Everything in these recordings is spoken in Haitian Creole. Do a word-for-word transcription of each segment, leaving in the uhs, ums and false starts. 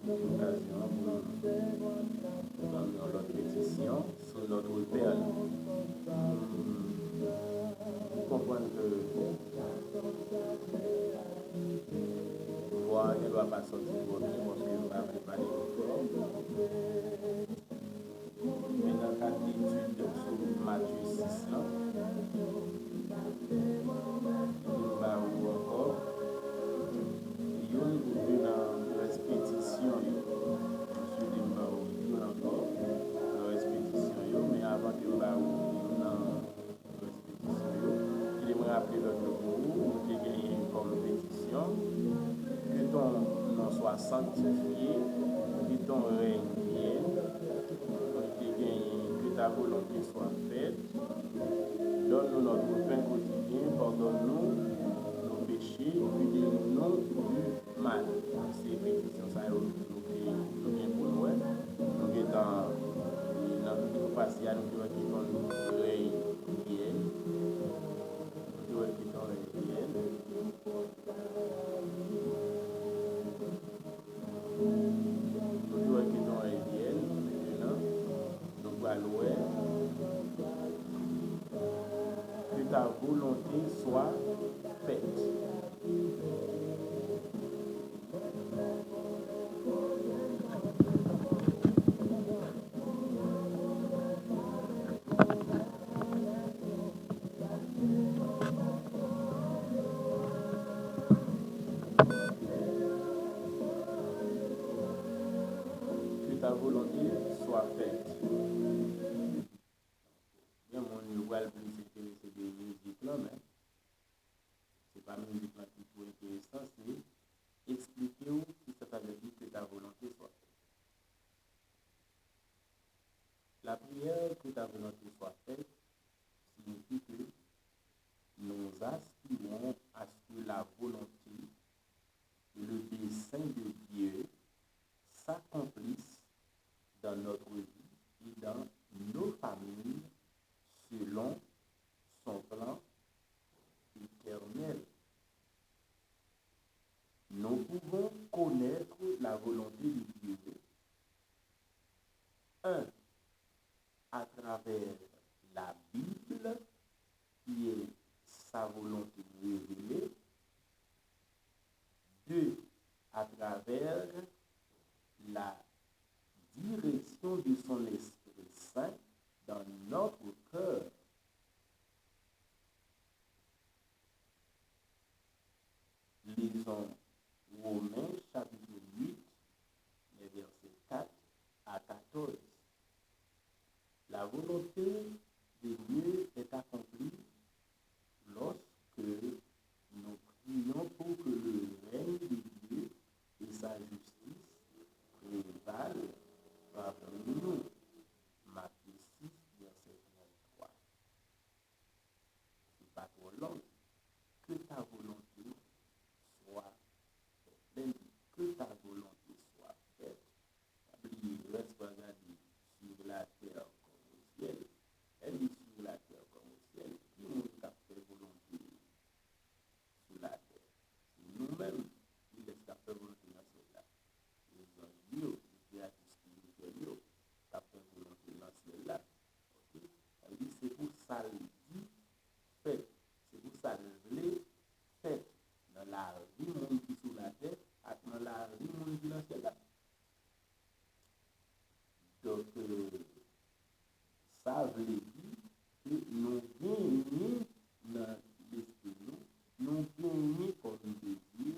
Pwofite okazyon an pou nou ban nou yon lòt petisyon sou Notre Père. Nou konprann ke vwa a gen dwa pa sòti twò byen paske yo pa vle pale twò fò. Men nan kad etid sou Matye sis lan, m vin ba ou ankò youn pou de nan rès petisyon yo. M swete m ba ou youn ankò nan rès petisyon yo, men avan ke m ba ou youn nan rès petisyon yo, kite m raple lòt yo pou ou. Nou te genyen kòm petisyon: Que ton nom soit sanctifié, que ton règne vienne. Nou te genyen: Que ta volonté soit faite. Donne-nous notre pain quotidien, pardonne-nous nos péchés, libère-nous du mal. Se petisyon sa yo nou te, nou gen pou n wè. Nou gentan, e, nan videyo pase a, nou te wè ki ton rèy vyen. Nou te wè ki ton rèy vyen. Nou te wè ki ton rèy vyen. Mentenan, nou pral wè: Que ta volonté soit faite. Que ta volonté soit faite. Gen moun yo pral plis enterese de mizik lan, men se pa mizik lan ki twò enteresan, se eksplike w kisa sa vle di que ta volonté soit faite. La prière que ta volonté soit faite signifie que nous aspirons à ce que la volonté et le dessein de Dieu s'accomplissent dans notre vie et dans nos familles selon son plan éternel. Nous pouvons connaître la volonté de Dieu, un, à travers la Bible, qui est sa volonté révélée, deux, à travers la direction de son Esprit Saint dans notre cœur. Lisons Romains chapitre huit, les versets quatre à quatorze. La volonté de Dieu est accomplie lorsque nous prions pour que le règne de Dieu et sa justice prévalent parmi nous. Matthieu six, verset trente-trois. Li pa twò long. Que ta volonté soit faite. Lè l di que ta volonté soit faite, pa bliye rès pral gade sur la terre comme au ciel. Lè l di sur la terre comme au ciel, ki moun k ap fè volonte sou latè? Se nou menm, kilès k ap fè volonte nan syèl la? Se zanj li yo, se kreyati espirityèl yo k ap fè volonte nan syèl la. Oke? Sa vle di se pou sa l di fèt, se pou sa l vle fèt nan lavi moun ki sou latè ak nan lavi moun ki nan syèl la. Donk, euh, sa vle di ke nou genyen nan lespri nou, nou genyen kòm dezi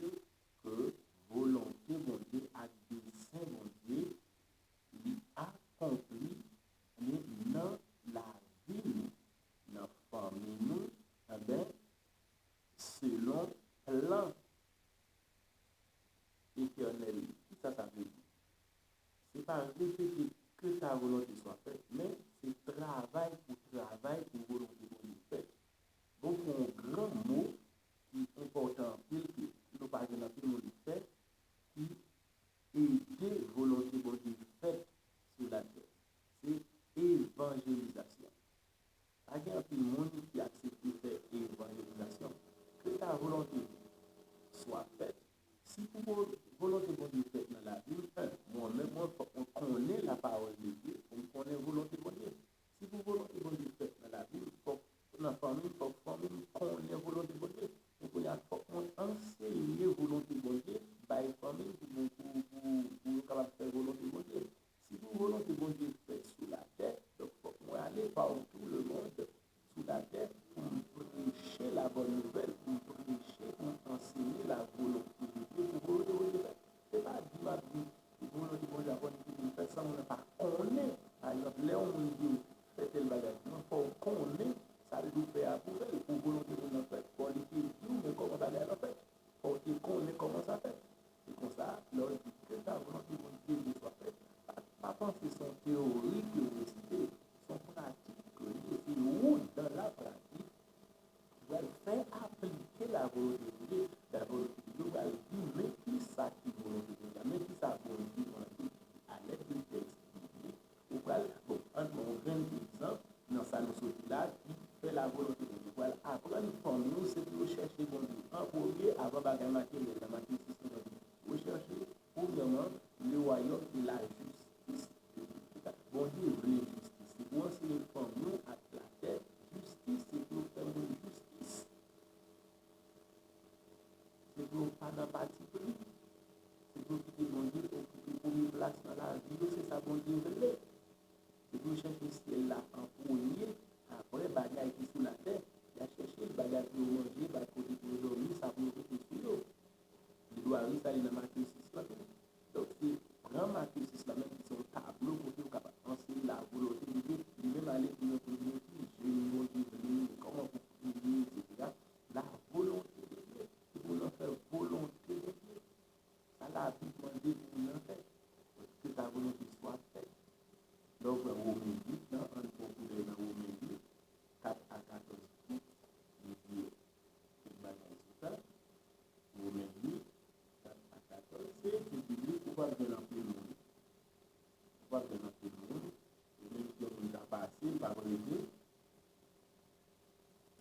ke volonte Bondye ak desen Bondye li akonpli byen nan lavi nou, nan fanmi nou, enben, selon plan etènèl li. Kisa sa vle di? Se pa repete que ta volonté soit faite, men se travay pou travay pou volonte Bondye fèt. Bon, pou yon gran mo ki enpòtan anpil, ke nou pa jwenn anpil moun ki fè, ki ede volonte Bondye fèt sou latè. Se evanjelizasyon. Pa gen anpil moun ki aksepte fè evanjelizasyon. Que ta volonté soit faite. Si pou vo-, volonte Bondye fèt nan lavi m, en, pawòl de Dye, pou m konnen volonte Bondye. Si pou volonte Bondye fèt nan lavi m, fòk, nan fanmi m, fòk fanmi m konnen volonte Bondye. Men kounye a, fòk mwen anseye volonte Bondye, bay fanmi m pou, pou, pou, pou yo kapab fè volonte Bondye. Si pou volonte Bondye fèt sou latè, donk fòk mwen ale partou lemonn, sou latè, pou m preche la bòn nouvèl, pou m preche, pou m anseye la volonte de Dye, pou volonte Bondye fèt. Se pa di m ap di, pou volonte Bondye ap annik pou l fèt, san moun nan pa konnen. Pa egzanp, lè yon moun di w, fè tèl bagay, non, fò w konnen sa l dwe fè a pou fè l, pou volonte moun nan fèt. Fò li te di w, men kòman bagay lan fèt. Fò w te konnen kòman sa fèt. Se konsa, lè w di que ta volonté de Dieu soit faite, pa, pa panse se yon teyori ke w resite, se yon pratik ke l ye, se ou dans la pratique ki pral fè aplike la volonte de Dieu. La volonte de Dieu pral di men ki sa ki volonte Bondye, men ki sa Bondye mande a lèd de tèks biblik. Ou pral, bon, ann pran yon grenn egzanp nan sa nou soti la, ki fè la volonte Bondye. Ou pral aprann fanmi w se pou yo chèche Bondye an premye avan bagay materyèl la. Matye sis lan di, recherchez premièrement le royaume et la justice de Dieu. Bondye vle jistis. Se pou anseye fanmi w ak latè, jistis se pou yo fè moun jistis. Se pou yo pa nan patipri. Se pou yo kite Bondye okipe premye plas nan lavi yo. Se sa Bondye vle. Se pou yo chèche syèl la an premye, apre bagay ki sou latè, y a chèche bagay pou yo manje, bagay kote pou yo dòmi, sa pou yo mete sou yo. Li dwe ale sa li nan Matye sis lan tou. Donk, se pran Matye sis la menm ki se yon tablo kote yo kapab anseye la volonte de Dye, li menm ale pou yon premye ki je Bondye vle, kòman pou priye, etsetera. La volonte de Dye, se pou nou fè volonte de Dye. Sa Labib mande pou moun nan fè. Que ta volonté soit faite. Lè w pran Women uit lan, ann pran koulè nan Women uit, kat a katòz, li di tout bagay sou sa. Women uit, kat a katòz, se etid biblik, ou p ap jwenn anpil moun. Ou p ap jwenn anpil moun. Ou menm si yon moun ka pase, l pa prete.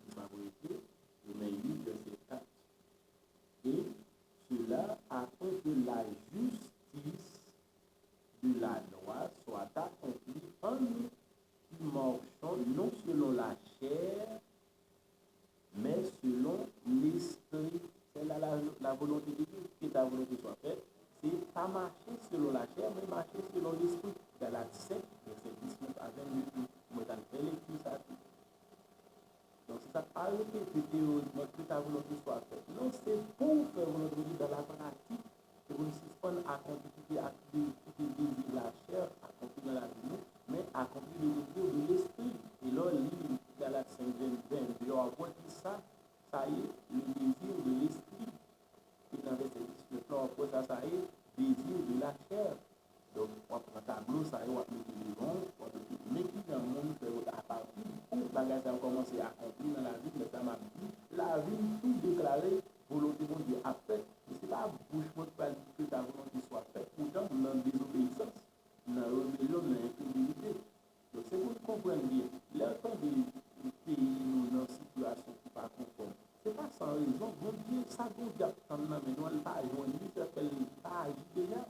Li pa prete. Women uit, vèsè kat. Et cela afin que la justice de la loi soit accomplie en nous qui marchons non selon la chair, mais selon l'esprit. C'est là la, la volonté de Dieu. Que ta volonté soit faite. Se pa mache selon lachè, men mache selon lespri. Galat senk, vèsè diznèf a vennde tou. Mwen t al fè lekti sa tou. Donk, se sa k pa repete teyorikman que ta volonté soit faite. Non, se pou w fè volonte Bondye dans la pratique. Se pou n sispann akonpli, kite ak de, kite dezi lachè akonpli nan lavi nou, men akonpli le désir de l'esprit. E lè w li Galat senk, vennde a, w ap wè ki sa sa ye, le désir de l'esprit. E nan vèsè diznèf la, w ap wè sa sa ye, désir de la chair. Donk, w ap pran tablo sa yo, w ap mete devan w, w ap mete men ki jan moun fè yo apati pou bagay sa yo kòmanse akonpli nan lavi m. Lè sa m ap di, lavi m tou deklare volonte Bondye ap fèt. Men se pa bouch mwen ki pral di que ta volonté soit faite, poutan m nan dezobeyisans, m nan rebelyon, m nan enkredilite. Donk, se pou n konprann byen. Lè w tande peyi nou nan sitiyasyon ki pa konfòm, se pa san rezon. Bondye, sa Bondye ap tann nan men nou an, li pa jwenn li, se sa k fè l pa aji deja.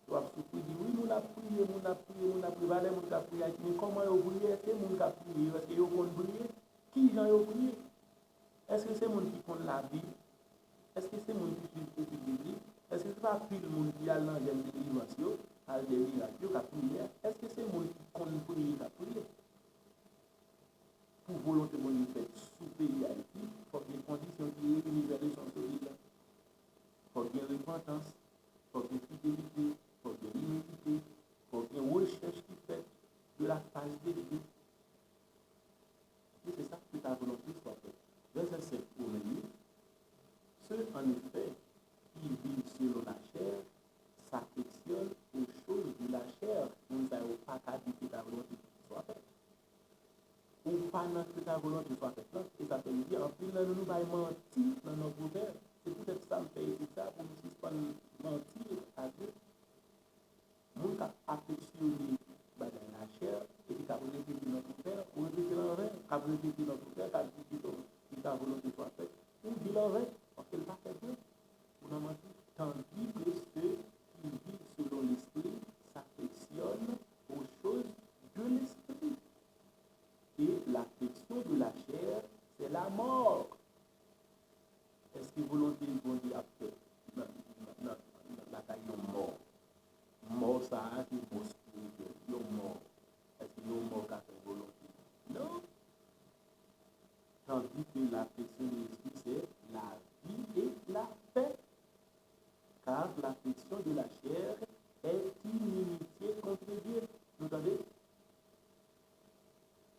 W ap soufri, di, wi, moun ap priye, moun ap priye, moun ap priye. Valè moun k ap priye Ayiti, men kòman yo priye? Èske moun k ap priye yo, èske yo konn priye? Ki jan yo priye? Èske se moun ki konn Labib? Èske se moun ki swiv etid biblik? Èske se pa pil moun ki al nan jèn delivrans yo, al fè mirak yo, k ap priye a? Èske se moun ki konn priye k ap priye? Pou volonte Bondye fèt sou peyi Ayiti, fòk gen kondisyon ki reyini, fè leson solid la. Fòk gen repantans, fòk gen fidelite, fòk gen imilite, fòk gen rechèch ki fèt de la face de Dieu. Et c'est ça que ta volonté soit faite. Vèsè senk Women uit, ceux en effet qui vivent selon la chair s'affectionnent aux choses de la chair. Moun sa yo pa ka di que ta volonté soit faite. Ou pa nan que ta volonté soit faite lan. E sa fè m di, anpil nan nou, nou bay manti nan non Pwovèb. Se poutèt sa m fè etid sa, pou nou sispann manti a Dye. Moun k ap afeksyone bagay lachè, epi k ap repete non Pwovèb, ou repete l anven, k ap repete non Pwovèb, k ap di que ta volonté soit faite, ou di l anven, paske l pa fèt vre. Ou nan manti. Tandis que ceux qui vivent selon l'esprit s'affectionnent mò. Èske volonte Bondye ap fèt nan, nan, nan, nan lakay yon mò? Mò sa a se mò espirityèl, yon mò. Èske yon mò ka fè volonte Bondye? Non. Tandis que l'affection de l'esprit, c'est la vie et la paix. Car l'affection de la chair est inimitié contre Dieu. Nou tande?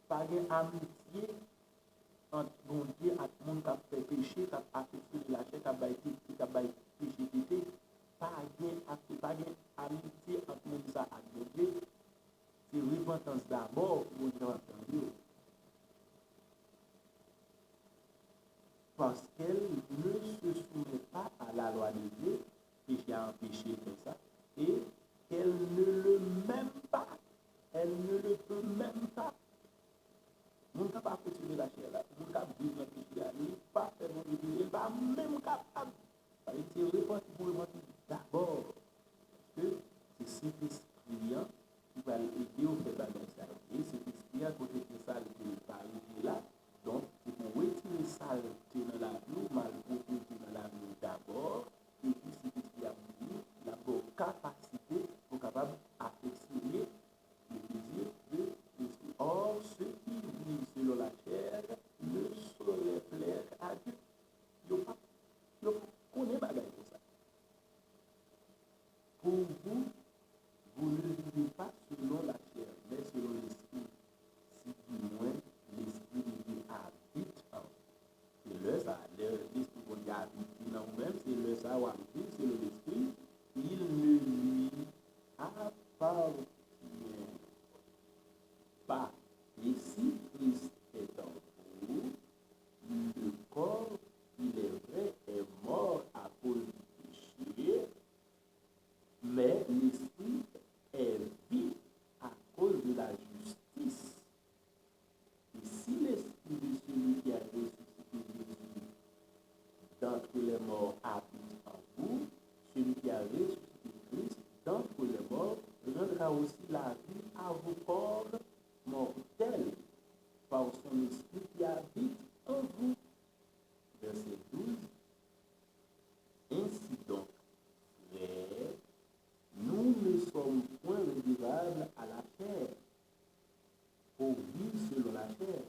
Pa gen amitye ant Bondye ak moun k ap fè peche, k ap afeksyone lachè, k ap bay tete, k ap bay peche tete. Pa gen, pa gen amitye ant moun sa ak Bondye. Se repantans dabò pou Bondye kapab tande w. Parce qu'elle ne se soumet pas à la loi de Dieu, péché a anpeche l fè sa, et qu'elle ne le même pas, elle ne le peut même pas. Moun k ap afeksyone lachè la, moun k ap viv nan peche a, li pa fè Bondye plezi, li pa menm kapab. Sa vle di se repanti pou repanti dabò. Paske se Sentespri an ki pral ede w fè bagay sa yo. E Sentespri an, kote ke salte pa rive la, donk, se pou retire salte nan lavi w, malpwoprete nan lavi w dabò, epi Sentespri ap vini, l ap ba w kapasite pou w kapab afeksyone le désir de l'esprit. Or, ceux qui vivent selon la chair ne sauraient plaire à Dieu. Yo pa, yo pa konnen bagay konsa. Pour vous, vous ne vivez pas selon la chair, mais selon l'esprit, si du moins l'esprit de Dieu habite en vous. Se lè sa, lè Lespri Bondye abite nan ou menm, se lè sa w ap viv selon Lespri, il ne lui appartient pas. Et si Christ est en vous, le corps, il est vrai, est mort à cause du péché, mais l'esprit est vif à cause de la justice. Et si l'esprit de celui qui a ressuscité Jésus d'entre les morts habite en vous, celui qui a ressuscité Christ d'entre les morts rendra aussi la vie à vos corps mortels par son esprit qui habite en vous. Verset douze. Ainsi donc, frères, nous ne sommes point redevables à la chair pour vivre selon la chair.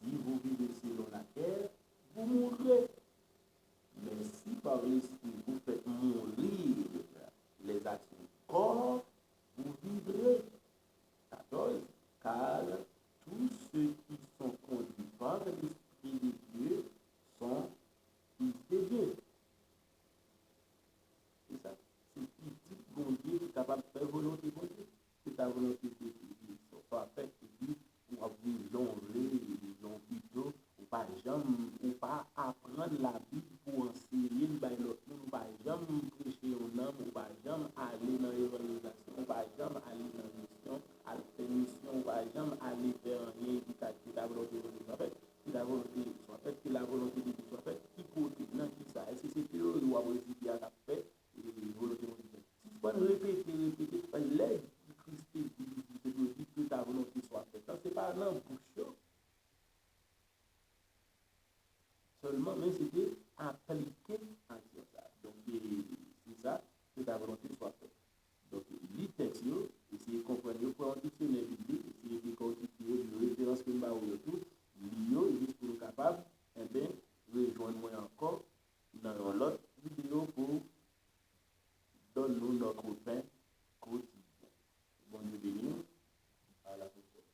Si vous vivez selon la chair, vous mourrez. Mais si par l'Esprit vous faites mourir les actions du corps, vous vivrez. Quatorze. Car tous ceux qui sont conduits par l'Esprit de Dieu sont fils de Dieu. Se sa. Se pitit Bondye ki kapab fè volonte Bondye. Se ta volonte Bondye. Sa w pa fè, epi w ap viv jan w vle, jan w pito, ou pa janm, ou pa aprann Labib pou w anseye l bay lòt moun, ou pa janm preche yon nanm, ou pa janm ale nan evanjelizasyon, ou pa janm ale nan misyon, al fè misyon, ou pa janm ale fè anyen ki ta, ki ta volonte Bondye sa fèt. Si ta volonte swa fèt, ke la volonte de Dye swa fèt, ki kote, nan ki sa? Èske se teyori w ap resite a k ap fè, e, volonte Bondye fèt? Sispann repete, repete, lè Kris te di, li te dwe di, ke ta volonte swa fèt la, se pa nan bouch yo sèlman, men se te aplike aksyon sa a. Donk, e, se sa, ke ta volonte swa fèt. Donk, li tèks yo, eseye konprann yo, pran yon diksyonè biblik, eseye dekòtike yo, li referans ke m ba ou yo tou, li yo, jis pou nou kapab, enben, rejwenn mwen ankò nan yon lòt videyo pou donn nou notre pain quotidien. Bondye beni w. A la pwochèn.